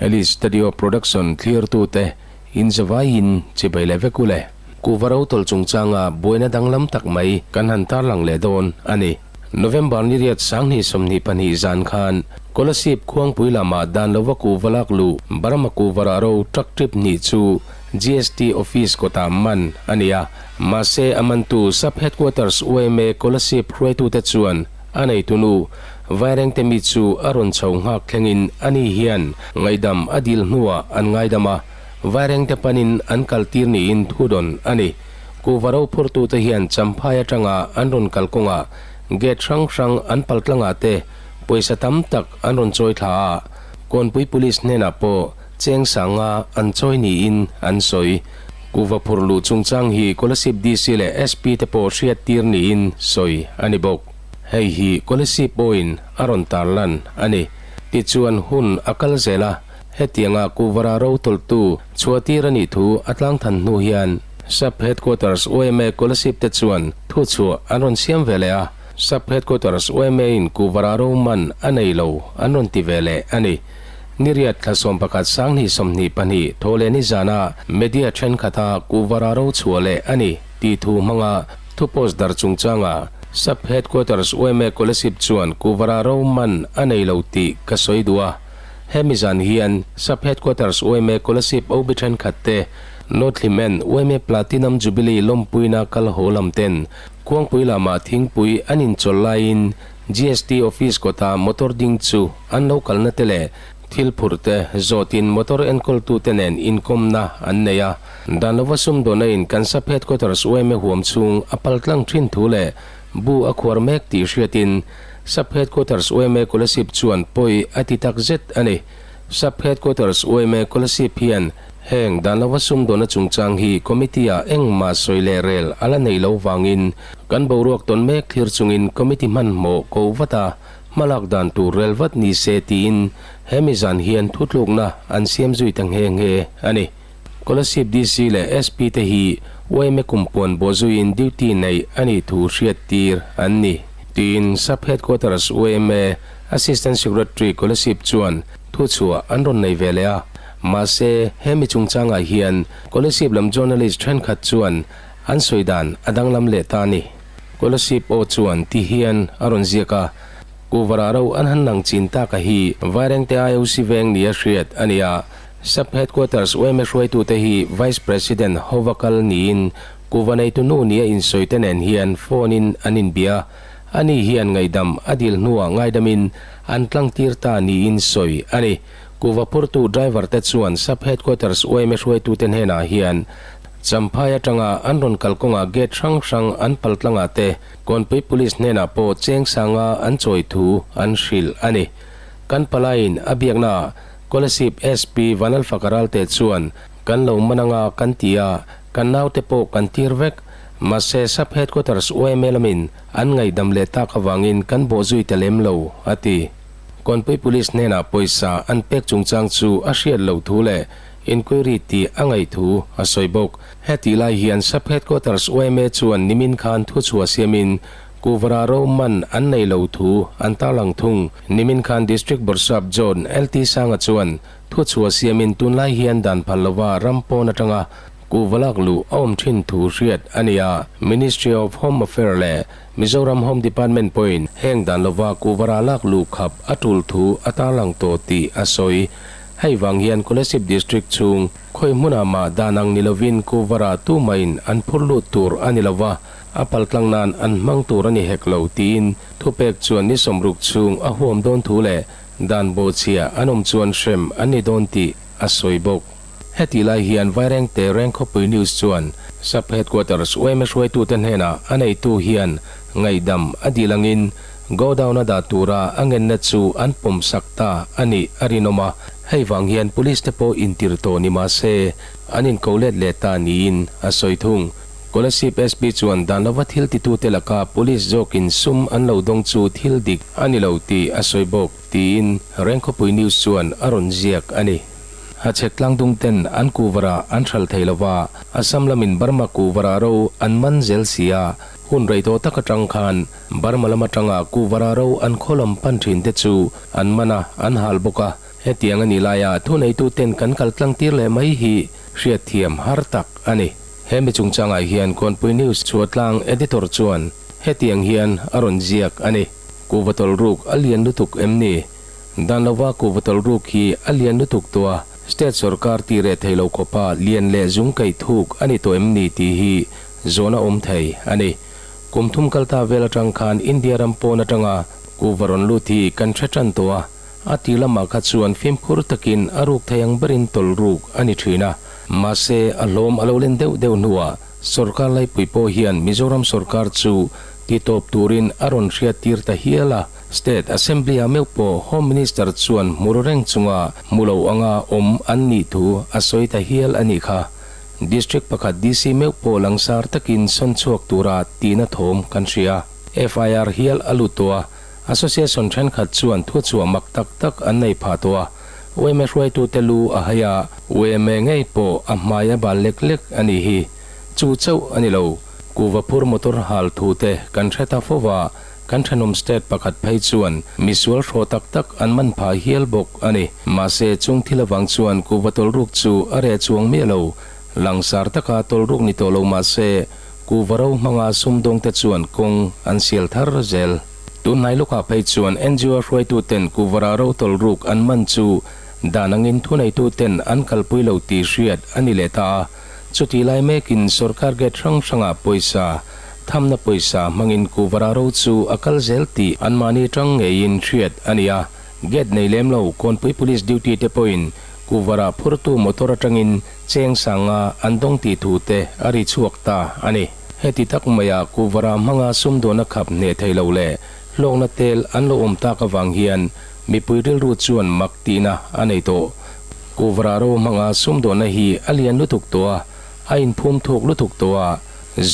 Elite Studio Production thlirtute in zavaiin chibai leh vek u le. Kuhva ro tawlh chungchanga buaina danglam tak mai kan han tarlang leh dawn a ni. November ni riat 2022 zan khan Kolasib Khuangpui lamah dan lova kuhva lak luh Burma kuhva rah ro truck trip hnih chu GST office kawtah man a ni a. Mahse a mantu Sub Headquarters yma Kolasib hruaitute chuan a neitunu Vairengte mi chu a rawn chho nghak thlengin ani hian ngaihdam a dil hnuah an ngaidam a, Vairengte panin an kaltir niin thu dawn a ni. Kuhva ro phurtute hian Champhai atanga an rawn kal kawngah gate hrang hrang an paltlangah te pawisa tam tak an rawn chawi thla a, Kawnpui Police hnenah pawh cheng sanga an chawi niin an sawi. Kuhva phurh luh chungchang hi Kolasib DC leh SP te pawh hriattir niin sawi a ni bawk. Hei hi Kolasib pawhin a rawn tarlan a ni. Tichuan hun a kal zel a, hetianga kuhvara ro tawlhtu chhuahtir a nih thu a tlangthan hnu hian Sub Headquarters yma Kolasib te chuan thuchhuah an rawn siam ve leh a, Sub Headquarters yma in kuhvara ro man a nei lo an rawn ti ve leh a ni. Ni riat thla 11 2022 thaw leh ni zana media thenkhat-a kuhvara ro chhuah leh a ni tih thu hmanga thu post dar chungchanga Sub Headquarters yma Kolasib chuan kuhvara ro man a nei lo tih ka sawi duh a. Hemi zan hian Sub Headquarters yma Kolasib OB thenkhat te North Hlimen yma Platinum Jubilee lawmpuina kal haw lam ten Khuangpui lamah thingpui an inchawlh laiin GST office kawta motor ding chu an lo kalna te leh thil phurh te zawtin motor enkawltute nen inkawmna an nei a. Dan lova sumdawna in kan sub headquarters yma huam chhung a pal tlang thin thu leh bu a khuar mek tih hriatin sub headquarters yma Kolasib chuan pawi a ti tak zet a ni. Sub headquarters yma Kolasib hian Heng dan lova sumdawna chungchang hi committee-ah engmah sawi leh rel a la neih loh vangin kan boruak tawn mek thlir chungin committee hmanhmawh ko vat a, hmalak dan tur rel vat ni se tiin hemi zan hian thutlukna an siam zui ta nghe nghe a ni. Kolasib DC leh SP te hi yma kumpuan bawhzuiin duty neih a nih thu hriattir an ni tiin Sub Headquarters yma Assistant Secretary Kolasib chuan thuchhuah an rawn nei ve leh a. Mahse, he mi chungchangah hian Kolasib lam journalist thenkhat chuan an sawi dan a danglam leh ta a ni. Kolasib aw chuan ti hian a rawn ziak a, Kuhvara ro an han lang chin tak a hi Vairengte IOC veng nia hriat a ni a, Sub Headquarters yma hruaitute hi Vice President hova kal niin kuhva neitu nu nia insawi te nen hian phone in an inbia. Ani hian ngaihdam a dil hnuah ngaidamin an tlangtir ta niin sawi a ni. Kuhva phurtu driver te chuan Sub Headquarters yma hruaitute hnenah hian Champhai atanga an rawn kal kawngah gate hrang hrang an pal tlangah te Kawnpui Police hnenah pawh cheng sanga an chawi thu an hrilh a ni. Kan palaiin a biaknaah Kolasib SP Vanlalfaka Ralte chuan kan lo man anga kan ti a, kan naute pawh kan tir vek. Mahse Sub Headquarters yma lamin an ngaihdam leh tak avangin kan bawhzui ta lem lo, a ti. Kawnpui Police hnenah pawisa an pek chungchang chu a hriat loh thu leh inquiry tih a ngaih thu a sawi bawk. Hetih lai hian Sub Headquarters yma chuan nimin khan thuchhuah siamin Kuhvara ro man an nei lo thu an tarlang thung. Nimin khan District Bawrhsap John LT Sanga chuan thuchhuah siamin tunlai hian dan phal lova ram pawn atanga kuhva lak luh a awm thin thu hriat a ni a. Ministry of Home Affair leh Mizoram Home Department pawhin heng dan lova kuhvara lak luh khap a tul thu a tarlang tawh tih a sawi. Hei vang hian Kolasib District chhung khawi hmunah mah dan ang ni lovin kuhvara tumahin an phur lut tur a ni lova, a paltlang nan an hmang tur a ni hek lo tiin thupek chuan ni 60 chhung a huam dawn thu leh dan bawhchhia an awm chuan hrem an ni dawn tih a sawi bawk. Hetih lai hian Vairengte Rengkhawpui News chuan Sub Headquarters yma hruaitute hnenah a neitu hian ngaihdam a dil angin godown a dah tura a ngenna chu an pawm sak ta a nih a rinawm a, hei vang hian Police te pawh intir tawh ni mah se an inko let leh ta niin a sawi thung. Kolasib SP chuan dan lova thil titute laka Police zawkin sum an lo dawng chu thil dik a ni lo tih a sawi bawk tiin Rengkhawpui News chuan a rawn ziak a ni. Hachhek tlangdung ten an kuhvara an hralh thei lova, Assam lamin Burma kuhvara ro an man zel si a, hun rei tawh tak atang khan Burma lam atanga kuhvara ro an khaw lam pan thin te chu an man a, an hal bawk a. Hetiang a nih laia thuneituten kan kal tlang tir leh mai hi hriatthiam har tak a ni. He mi chungchangah hian Kawnpui News chhuatlang editor chuan hetiang hian a rawn ziak a ni. Kuhva tawlhruk a lian lutuk em ni? Dan lova kuhva tawlhruk hi a lian lutuk tawh a, state sorkar tih reh thei lo khawpa lian leh zung kaih thuk a ni tawh em ni tih hi zawhna awm thei a ni. Kum thum kal ta vel atang khan India ram pawn atanga kuhva rawn lut hi kan hre tan tawh a, a tih lamah kha chuan fimkhur takin a ruk thei ang berin tawlhruk a ni thin a. Mahse, a hlawm a lo len deuh deuh hnuah Sorkar laipui pawh hian Mizoram sorkar chu titawp turin a rawn hriattir ta hial a, State Assembly-ah meuh pawh Home Minister chuan hmur reng chunga hmu lo anga awm an nih thu a sawi ta hial a nih kha. District pakhat DC meuh pawh langsar takin sawn chhuak tura tihna thawm kan hria. FIR hial a lut tawh a, Association thenkhat chuan thuchhuah mak tak tak an nei phah tawh a, Yma hruaitute lu a hai a, Yma ngei pawh a hmai a bal lek lek a nih hi. Chu chauh a ni lo, kuhva phur motor hal thu te kan hre ta fo va, kan thenawm state pakhat phei chuan misual hrawh tak tak an man phah hial bawk a ni. Mahse, chung thil avang chuan kuhva tawlhruk chu a reh chuang miah lo. Langsar taka tawlhruk ni tawh lo mahse, kuhva ro hmanga sumdawngte chuan kawng an sial thar zel. Tunhnai lawkah phei chuan NGO hruaituten kuhvara ro tawlhruk an man chu dan angin thuneituten an kalpui lo tih hriat a ni leh ta a. Chutih lai mekin sorkar gate hrang hrangah pawisa, thamna pawisa hmangin kuhvara ro chu a kal zel tih anmahni tang ngeiin hriat a ni a. Gate nei lem lo Kawnpui Police duty te pawhin kuhvara phurtu motor atangin cheng sanga an dawng tih thu te a ri chhuak ta a ni. Heti tak maia kuhvara hmanga sumdawn a khap hneh thei lo leh hlawkna tel an lo awm tak avang hian mipui rilru chuan mak tihna a nei tawh. Kuhvara ro hmanga sumdawnna hi a lian lutuk tawh a, a inphum thuk lutuk tawh a,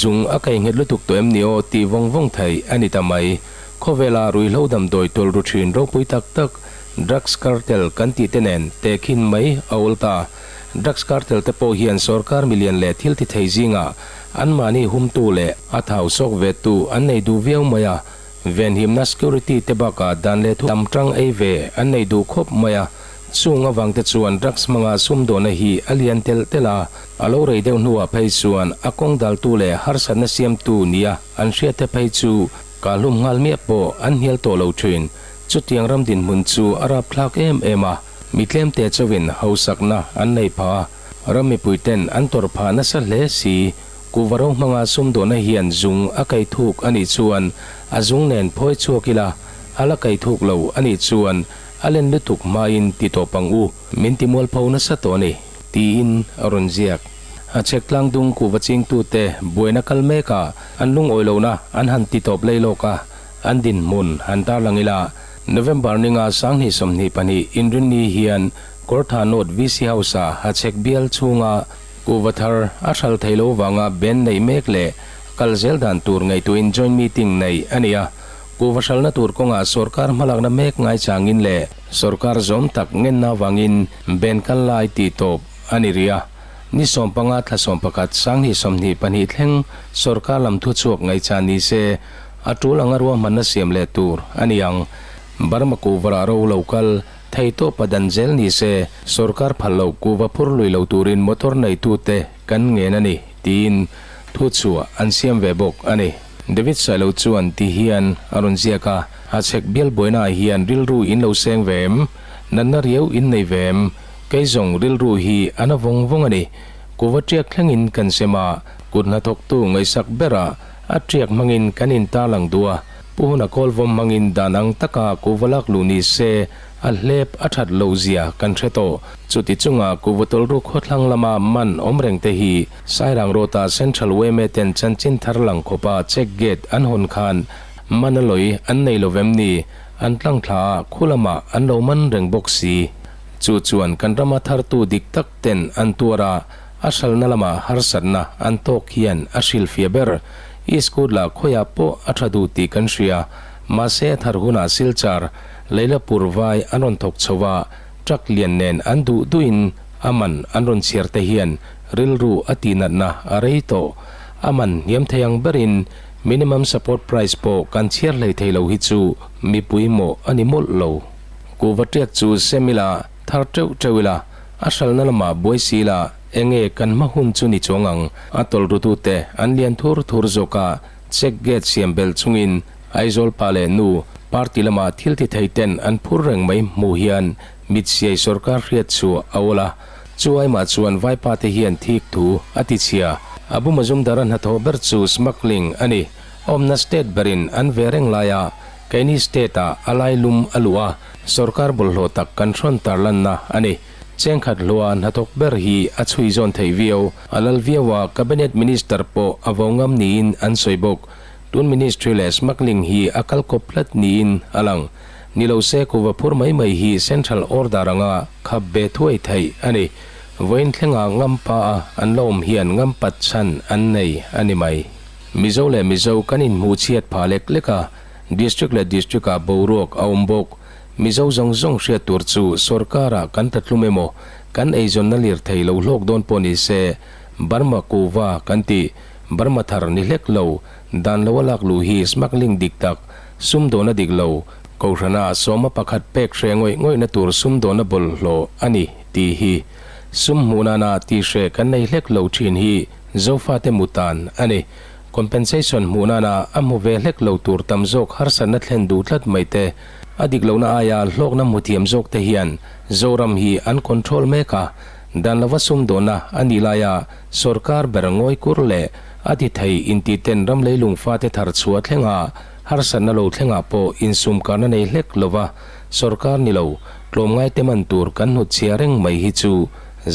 zung a kai nghet lutuk tawh em ni aw tih vawng vawng theih a ni ta mai. Khawvela ruihhlo damdawi tawlh ru thin ropui tak tak drugs cartel kan tih te nen tehkhin mai a awl ta. Drugs cartel te pawh hian sorkar milian leh thil ti thei zingah Anmahni humtu leh a thau sawk vetu an nei duh viau mai a, venhimna security te bakah dan leh thu tam tang ei ve an nei duh khawp mai a, chung avang te chuan drugs hmanga sumdawhna hi a lian telh telh a, a lo rei deuh hnuah phei chuan a kawng daltu leh harsatna siamtu nia an hriat te phei chu kahlum nghal miah pawh an hnial tawh lo thin. Chutiang ram dinhmun chu a rapthlak em em a, mi tlemte chauhin hausakna an nei phah a. Ram mipuiten an tawrh phah nasa hle si. Kuhva ro hmanga sumdawhna hian zung a kai thuk a nih chuan a zung nen phawi chhuak ila, a la kai thuk lo a nih chuan a len lutuk hmain ti tawp ang u, min ti mualpho nasa tawh a ni, tiin a rawn ziak. A chhek tlang dung kuhva chingtute buaina kal mekah an lungawi lohna an han ti tawp lei lawk a, an dinhmun han tarlang ila, November ninga 2022 inrinni hian Kawrtha North VC House-a Hachhek bial chhunga kuhva thar a hral thei lo vanga band neih mek leh kal zel dan tur ngaihtuahin joint meeting neih a ni a. Kuhva hralna tur kawngah sorkar hmalakna mek ngaichangin leh sorkar zawm tak ngenna vangin band kal lai tih tawp a ni rih a. Ni 15 thla 11 2022 thleng sorkar lam thuchhuak ngaihchan ni se a tul anga ruahmanna siam leh tur a ni ang. Burma kuhva ro lo kal Thei tawpa dan zel ni se, sorkar phal lo kuhva phur lui lo turin motor neitute kan ngen a ni, tiin thu chhuah an siam ve bawk a ni. David Sailo chuan ti hian a rawn ziak a, A chhek bial buainaah hian rilru in lo seng ve em? Natna riau in nei ve em? Kei zawng rilru hi a na vawng vawng a ni. Kuhva tiak thlengin kan sem a, kut hnathawktu ngaihsak berah a tiak hmangin kan intarlang duh a, Pu Huna kawlvawm hmangin dan ang taka kuhva lak luh ni se, a hlep a that loh zia kan hre tawh. Chuti chunga kuhva tawlru khawthlang lama man awm reng te hi Sairang Road-a Central yma ten chanchin thar lang khawpa check gate an hawn khan man a lawi an nei lo vem ni, an tlang thla a khu lamah an lo man reng bawk si. Chu chuan kan rama thartu dik tak ten an tuar a, a hralna lama harsatna an tawk hian a hrilhfiah ber. Iskut lah khawiah pawh a tha duh tih kan hria. Mahse a thar hunah Silchar, Leilapur vai an rawn thawk chho a, truck lian nen an duh duhin a man an rawn chhiar te hian rilru a tihnatna a rei tawh. A man hniam thei ang berin minimum support price pawh kan chhiar hlei thei lo hi chu mipui mawh a ni mawlh lo. Kuhva tiak chu sem ila. Thar teuh teuh ila, a hralhna lamah buai si ila, enge kan hma hun chu ni chuang ang? A tawlhrutute an lian thur thur zawk a, check gate siam belh chungin Aizawl pa leh nu party lama thil ti thei ten an phur reng mai hmuh hian mit siai sorkar hriat chu a awl a. Chu aimah chuan vaipa te hian thik thu a ti chhia. Abu Mazumdar-a hnathawh ber chu smuggling a ni. Awmna state berin an ve reng laia keini state-ah a lai lum a luh a, sorkar bawlhhlawh tak kan hrawn tarlanna a ni. Chengkhat hlua hnathawk ber hi a chhui zawn theih viau. A lal viau a, Cabinet Minister pawh a vo ngam niin an sawi bawk. Tun Ministry leh smuggling hi a kal kawp tlat niin a lang. Ni lo se kuva phur mai mai hi Central Order anga khap ve thuai theih a ni. Vawiin thlenga ngampa a an la awm hian ngampat chhan an nei a ni mai. Mizo leh Mizo kan inhmuh chhiat phah lek lek a, District leh District ah boruak a awm bawk. Mizo zawng zawng hriat tur chu sorkar ah kan tlatlum emaw, kan eizawnna lirthei lo hlawk dawn pawh ni se, Burma kuva kan tih, Burma thar ni hlek lo, dan lo a lak luh hi smuggling dik tak, sumdawna dik lo, Kohhrana sawma pakhat pek hre ngawih ngawihna tur sumdawna bawlhhlawh a ni tih hi sum hmuh nana tih hre kan nei hlek lo thin hi Zofate mutan a ni. Compensation hmuh nana a hmu ve hlek lo tur tam zawk harsatna thlen duh tlat mai te, a dik lohna aia hlawkna hmu thiam zawk te hian Zoram hi an control mek a, dan lova sumdawna a nih laia sorkar ber ngawi kur leh a ti thei inti ten ram leilung fate thar chhuah thlenga harsatna lo thlengah pawh insumkarna nei hlek lova sorkar ni lo tlawmngai te man tur kan hnutchhia reng mai hi chu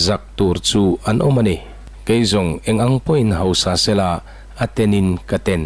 zak tur chu an awm a ni. Kei zawng eng ang pawhin hausa sela a tenin ka ten.